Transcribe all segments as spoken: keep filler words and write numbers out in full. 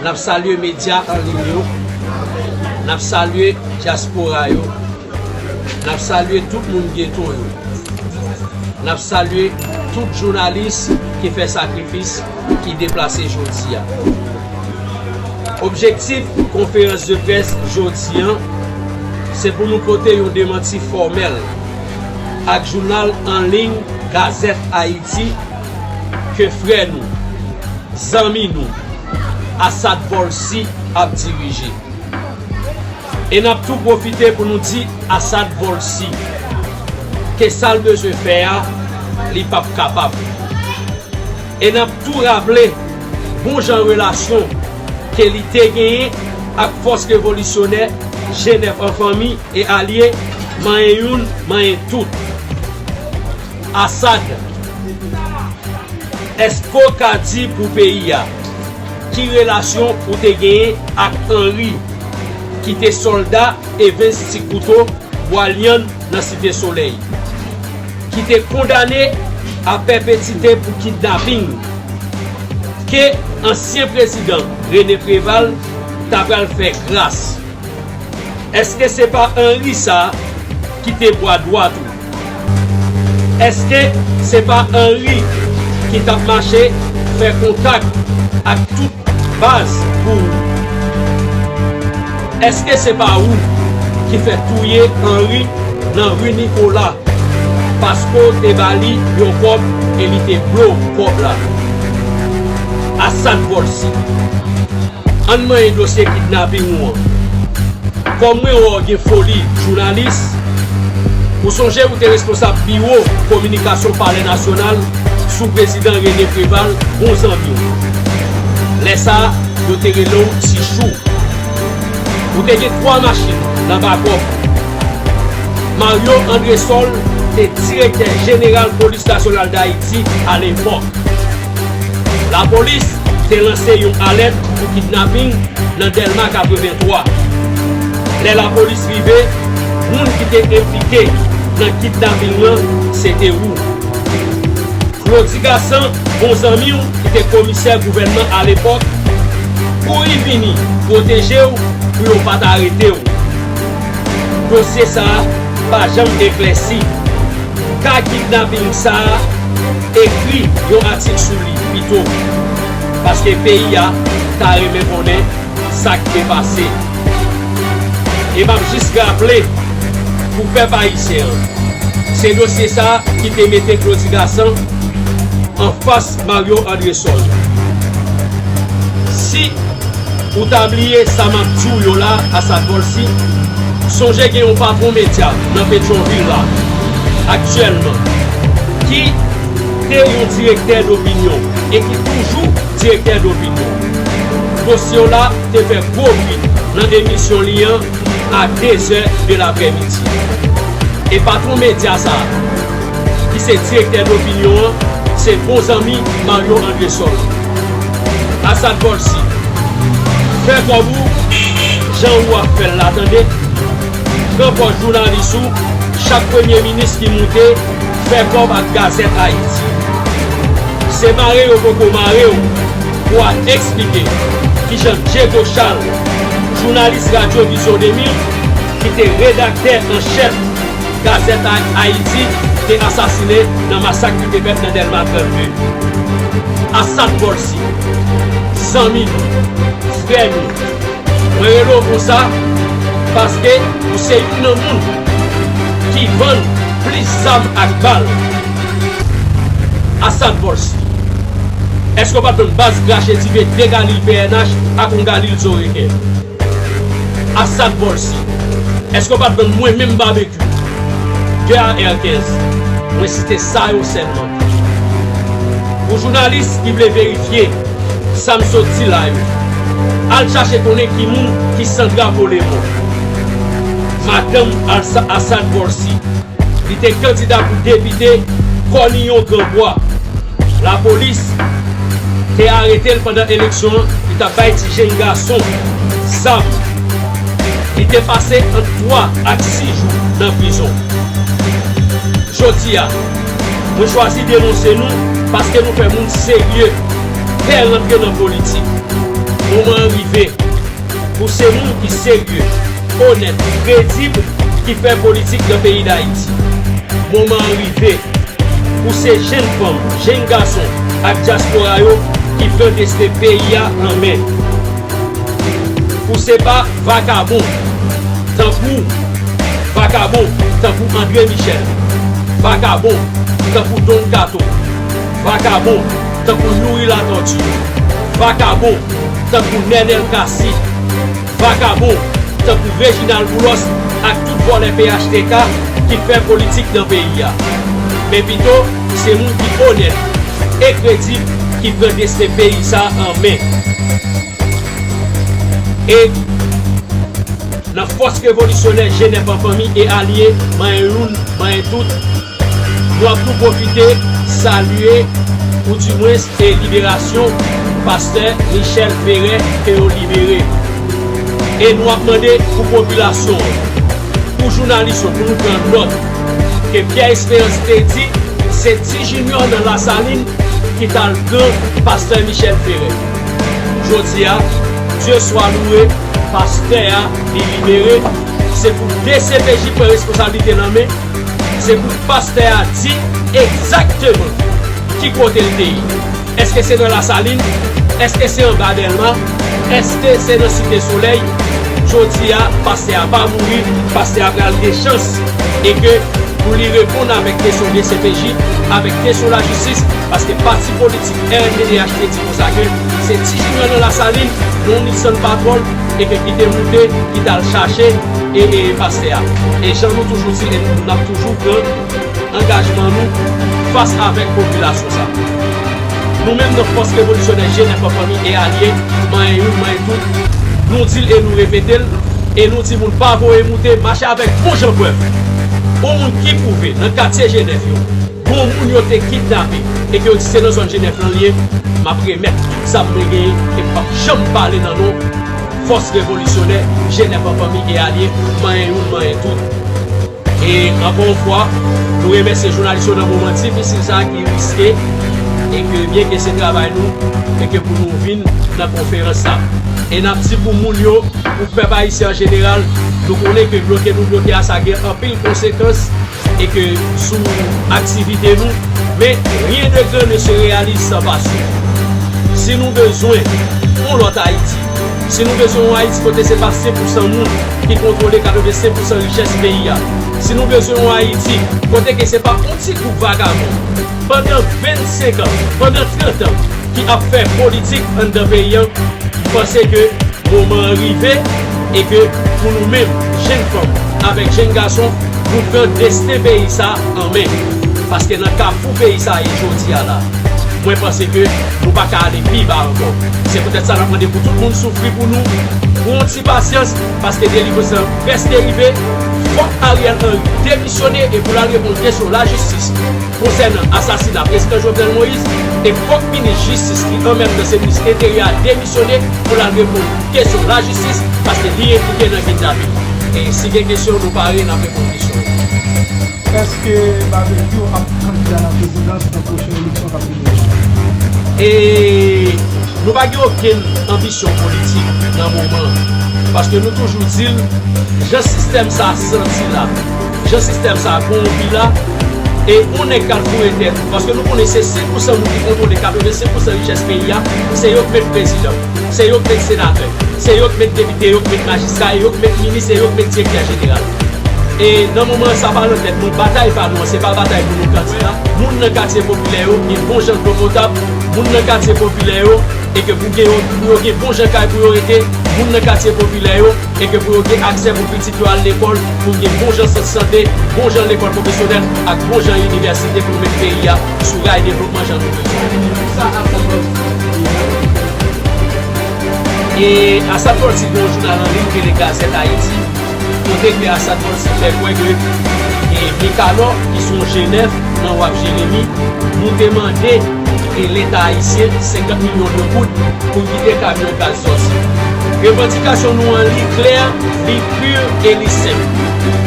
N ap salye medya an liy yo. N ap salye dyaspora yo. N ap salye tout moun geto yo. N ap salye tout jounalis ki fè sakrifis, ki deplase jodi a. Objektif konferans de près jodi an, se pou nou pote yon demanti fòmèl ak jounal an liy Gazette Haïti ke frè nou, zanmi nou, Assad Volcy ap dirije. E n ap tou pwofite pou nou di Assad Volcy ke sa l bezwen fè a, li p ap kapab. E n ap tou raple bon jan relasyon ke li te genyen ak fòs revolisyonè G nèf an fanmi e alye, manyen youn, manyen tout. Assad, èske w ka di pou peyi a ki relasyon ou te genyen ak Henry, ki te sòlda Evens Ti Kouto Bwalyann nan Site Solèy, ki te kondane a pèpetite pou kidnaping, ke ansyen prezidan René Préval ta pral fè gras? Èske se pa Henry sa a ki te bwa dwat ou? Èske se pa Henry ki t ap mache fè kontak ak tout baz pou ou? Èske se pa ou ki fè touye Henry nan ri Nicolas paske w te ba li yon kòb e li te ble w kòb la? Assad Volcy, ann manyen dosye kidnaping ou an. Kòm mwen wè w gen foli jounalis, ou sonje ou te responsab biwo kominikasyon Palè Nasyonal sou prezidan René Préval, bon zanmi w. Lè sa a, yo te rele w Ti Chou. Ou te gen twa machin nan bakòp ou. Mario Andrésol te direktè jeneral Polis Nasyonal Dayiti alepòk. Lapolis te lanse yon alèt pou kidnaping nan Dèlma katrevenntwa. Lè lapolis rive, moun ki te enplike nan kidnaping lan, se te ou. Claudy Gassant, bon zanmi w, ki te komisè gouvènman alepòk, kouri vini pwoteje w pou yo pa t arete w. Dosye sa a pa janm eklèsi. Ka kidnaping sa a, ekri yon atik sou li pito, paske peyi a ta renmen konnen sa k te pase. E m ap jis raple pou pèp ayisyen an, se dosye sa a ki te mete Claudy Gassant anfas Mario Andrésol. Si ou ta bliye sa m ap di w yo la, Assad Volcy, sonje gen yon patwon medya nan Petyonvil la, aktyèlman, ki te yon direktè dopinyon e ki toujou direktè dopinyon. Dosye w la te fè gwo bri nan emisyon li an a de zè de laprèmidi. E patwon medya sa a, ki se direktè dopinyon an, se bon zanmi Mario Andrésol. Assad Volcy, fè kòb ou jan ou ap fè l la, tande. Pran pòz jounalis ou, chak premye minis ki moute, fè kòb ak Gazette Haïti. Se mare yo poko mare w pou al eksplike kijan Diego Charles, jounalis Radyo Vizyon de mil, ki te redaktè an chèf Gazette Haïti, te asasinen nan masak ki te fèt nan Dèlma trannde. Assad Volcy, zanmi nou, frè nou, mwen rele w konsa paske ou se youn nan moun ki vann plis zam ak bal. Assad Volcy, èske w pa t konn baz krache dife de Galil P N H ak yon Galil Zoreken? Assad Volcy, èske w pa t konn mwen menm Babekyou, de A R kenz? Mwen site sa yo sèlman. Pou jounalis ki vle verifye sa m sot di la yo, al chache konnen ki moun ki san drapo Lemon. Madanm Alsa- Assad Volcy, li te kandida pou depite Kòniyon Granbwa. Lapolis te arete l pandan eleksyon an, li t ap bay ti jenn gason zam. Li te pase ant twa ak sis jou nan prizon. Jodi a, mwen chwazi denonse nou paske nou fè moun serye pè rantre nan politik. Moman an Pou se moun ki serye, onèt, kredib ki fè politik nan peyi Dayiti. Moman an rive pou se jenn fanm, jenn gason ak dyaspora yo ki pran desten peyi a an men. Pou se pa vakabon tankou, vakabon tankou André Michel, vakabon tankou Don Kato, vakabon tankou Youri Latortue, vakabon tankou Nenel Cassy, vakabon tankou Reginald Boulos ak tout vòlè P H T K ki fè politik nan peyi a. Men pito, se moun ki onèt e kredib ki pran desten peyi sa a an men. E nan Fòs Revolisyonè Jenèf an Fanmi e Alye, manyen youn, manyen tout, nou ap tou pwofite salye, oudimwens, e liberasyon pastè Michel Ferrer ke yo libere. E nou ap mande pou popilasyon an, pou jounalis yo, pou nou pran nòt ke Pierre Espérance te di se ti Junior nan Lasalin ki t al pran pastè Michel Ferrer. Jodi a, Dye swa louwe, pastè a li libere. Se pou D C P J pran responsablite nan men, se pou pastè a di egzakteman ki kote l te ye. Èske se nan Lasalin? Èske se anba Dèlma? Èske se nan Site Solèy? Jodi a, pastè a pa mouri, pastè a pral gen chans e ke pou li reponn avèk kesyon D C P J, avèk kesyon lajistis, paske pati politik R N D D H te di konsa ke se ti Junior nan Lasalin, yon Nissan Patrol, e ke ki te moute, ki t al chache e, e pastè a. E jan nou toujou di, e nou, n ap toujou pran angajman nou fas avèk popilasyon sa. Nou menm nan Fòs Revolisyonè Jenèf an Fanmi e Alye, manyen youn, manyen tout, nou di l e nou repete l, e nou di moun pa voye moute, mache avèk bon jan prèv. Yon moun ki pwouve nan katye Jenèf yo, gon moun yo te kidnape e ke yo di se nan zòn Jenèf lan l ye, m ap remèt tout sa m mwen genyen e m p ap janm pale nan non Fòs Revolisyonè Jenèf an Fanmi e Alye, manyen youn, manyen tout. E ankò yon fwa, nou remèsye jounalis yo nan moman difisil sa a ki riske e ke byen ke se travay nou e ke pou nou vin nan konferans sa. E n ap di pou moun yo, pou pèp ayisyen an jeneral, nou konnen ke bloke nou bloke a sa gen anpil konsekans e ke sou aktivite nou, men rien de grand ne se réalise sans passion. Si nou bezwen yon lòt Ayiti, si nou bezwen yon Ayiti kote se pa senk pousan moun ki kontwole katrevensenk pousan richès peyi a, si nou bezwen yon Ayiti kote ke se pa yon ti gwoup vagabon pandan vennsenk an, pandan trant an ki ap fè politik anndan peyi a, m panse ke moman an rive e ke pou nou menm, jenn fanm avèk jenn gason, nou pran desten peyi sa a an men. Paske nan kafou peyi sa a ye jodi a la, mwen panse ke nou pa ka ale pi ba ankò. Se poutèt sa n ap mande pou tout moun soufri pou nou, pran yon ti pasyans, paske delivrans lan prèske rive. Fòk Ariel Henry demisyone e pou l al reponn kesyon lajistis konsènan asasina Prezidan Jovenel Moïse, e fòk minis jistis ki an menm tan se minis enteryè a demisyone pou l al reponn kesyon lajistis, paske li enplike nan kidnaping. E si gen kesyon, nou pare, n ap reponn kesyon yo. Èske Babekyou ap kandida nan prezidans nan pwochen eleksyon k ap vini yo? E nou pa gen okenn anbisyon politik nan moman an, paske nou toujou di l, jan sistèm sa a santi la, jan sistèm sa a kowonpi la, e yon nèg k al foure tèt, paske nou konnen se senk pousan moun ki kontwole katrevensenk pousan richès peyi a, se yo k met prezidan, se yo k met senatè, se yo k met depite, yo k met majistra, e yo k met minis, e yo k met direktè jeneral. E nan moman an, sa pa nan tèt nou, batay pa nou an, se pa batay pou nou kandida. Moun nan katye popilè yo gen bon jan dlo potab, moun nan katye popilè yo, e ke pou gen yo, pou yo gen bon jan kay pou yo rete, moun nan katye popilè yo, e ke pou yo gen aksè pou pitit yo al lekòl, pou gen bon jan sant sante, bon jan lekòl pwofesyonèl, ak bon jan inivèsite pou nou met peyi a sou ray devlopman jan nou bezwen. E Asad Volcy gen yon jounal an liy ki rele Gazette Haïti, kote ke Asad Volcy fè kwè ke, e, Mikalò, ki se yon Jenèf nan W A P Jeremi, nou te mande, e, Leta ayisyen senkant milyon de goud pou kite kamyon gaz sòti. Revandikasyon nou an, li klè, li pi e li senp.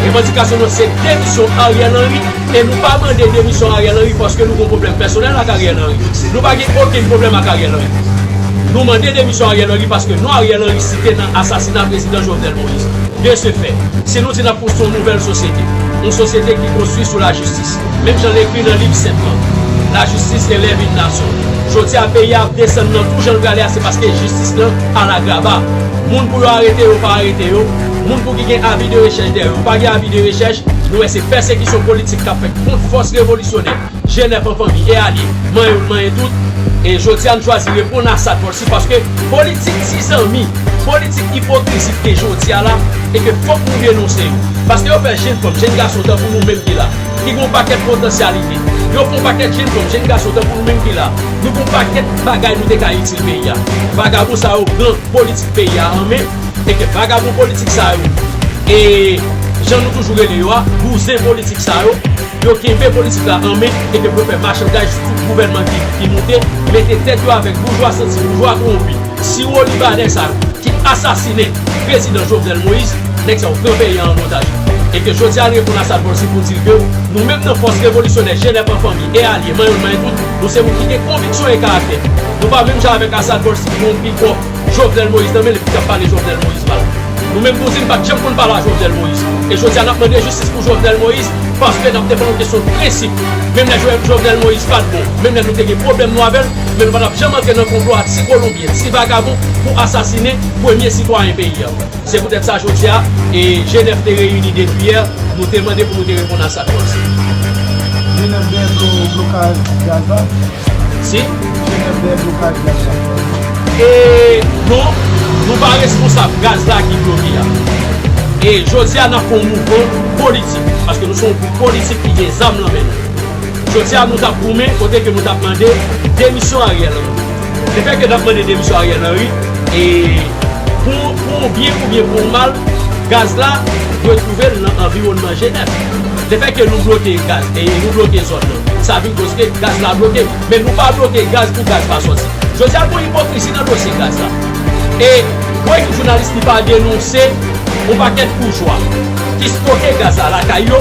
Revandikasyon nou se demisyon Ariel Henry, e nou pa mande demisyon Ariel Henry paske nou gen yon pwoblèm pèsonèl ak Ariel Henry. Nou pa gen okenn pwoblèm ak Ariel Henry. Nou mande demisyon Ariel Henry paske non Ariel Henry site nan asasina prezidan Jovenel Moïse. De ce fait, si nou di n ap konstwi yon nouvèl sosyete, yon sosyete ki konstwi sou lajistis, menm jan l ekri nan liv sent lan, la justice élève une nation. Jodi a, peyi a ap desann nan twou jan l prale a, se paske jistis lan al agraba. Moun pou yo arete yo pa arete yo, moun pou ki gen avi de rechèch dèyè yo pa gen avi de rechèch, nou wè se pèsekisyon politik k ap fèt kont fòs revolisyonè, G nèf an fanmi e alye, manyen youn, manyen tout. E jodi a, n chwazi reponn a sa n fè osi, paske politik ti zanmi, politik ipokrizi k te jodi a la, e ke fòk nou denonse yo. Paske yo fè jenn fanm, jenn gason tankou nou menm ki la, ki gen yon pakèt potansyalite. Yo fè yon pakèt jenn fanm, jenn gason tankou nou menm ki la, nou gen yon pakèt bagay nou te ka itil peyi a. Vagabon sa yo pran politik peyi a an men, e ke vagabon politik sa yo, e jan nou toujou rele yo a, bouzen politik sa yo, yo kenbe politik la an men, e ke pou yo fè machandaj sou tout gouvènman ki, ki moute, mete tèt yo avèk boujwa santi, boujwa kowonpi, siwo libanè sa yo, ki asasinen prezidan Jovenel Moïse, nèg sa yo pran peyi a an otaj. E ke jodi a, n reponn a sa n vle osi pou di ke nou menm nan fòs revolisyonè G nèf an fanmi e alye, manyen youn, manyen tout, nou se moun ki gen konviksyon e karaktè. Nou pa menm jan avèk Assad Volcy ki gen yon pikò Jovenel Moïse nan men l epi k ap pale Jovenel Moïse mal. Nou menm nou di n pa t janm konn pale a Jovenel Moïse. E jodi a n ap mande jistis pou Jovenel Moïse paske n ap defann yon kesyon de prensip. Menm lè Jo- Jovenel Moïse pa t bon, menm lè nou te gen pwoblèm nou avè l, men nou pa t ap janm antre nan konplo a ti kolonbyen, ti vagabon pou asasinen premye sitwayen peyi a. Se poutèt sa jodi a, e G nèf te reyini depi yè, nou te mande pou nou te reponn a sa. Jenèf dèyè blo- blokaj gaz la. Si? Jenèf dèyè blokaj gaz la. E non, nou pa responsab gaz la ki bloke a. E jodi a, n ap fè yon mouvman politik, paske nou se yon gwoup politik ki gen zam nan men nou. Jodi a, nou t ap goumen kote ke nou t ap mande demisyon Ariel Henry. Lefètke n ap mande demisyon Ariel Henry, e pou, pou yon byen oubyen pou yon mal, gaz la retwouve l nan anviwònman Jenèf. Lefètke nou bloke gaz, e nou bloke zòn nan, sa vin koz ke gaz la bloke. Men nou pa bloke gaz pou gaz pa sòti. Jodi a, gon ipokrizi nan dosye gaz la. E gon ekip jounalis ki pa denonse yon pakèt boujwa ki stoke gaz la lakay yo,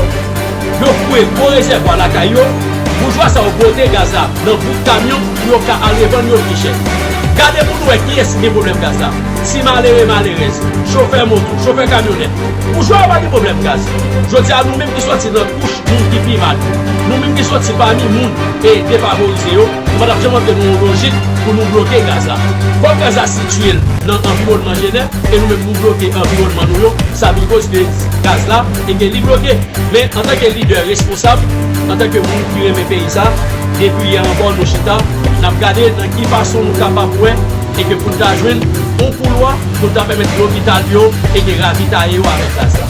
yo foure gwo rezèvwa lakay yo, boujwa sa yo pote gaz la nan bout kamyon pou yo ka al revann yo pi chè. Gade pou nou wè kiyès ki gen pwoblèm gaz la. Ti malere, malerèz, chofè moto, chofè kamyonèt. Boujwa yo pa gen pwoblèm gaz. Jodi a, nou menm ki sòti nan kouch moun ki pi mal, nou menm ki sòti pami moun e defavorize yo, nou pa t ap janm antre nan yon lojik pou nou bloke gaz la. Fòk gaz la sitiye l nan anviwònman Jenèf, e nou menm nou bloke anviwònman nou yo, sa vin koz ke gaz la, e ke li bloke. Men antanke lidè responsab, antanke moun ki renmen peyi sa, depi yè ankò nou chita, n ap gade nan ki fason nou kapab wè e ke pou n ta jwenn yon koulwa pou n ta pèmèt lopital yo e ke ravitaye yo avèk gaz la.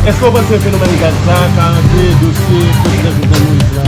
Èske w panse fenomèn gaz la ka rantre dosye prezidan Jovenel Moïse la?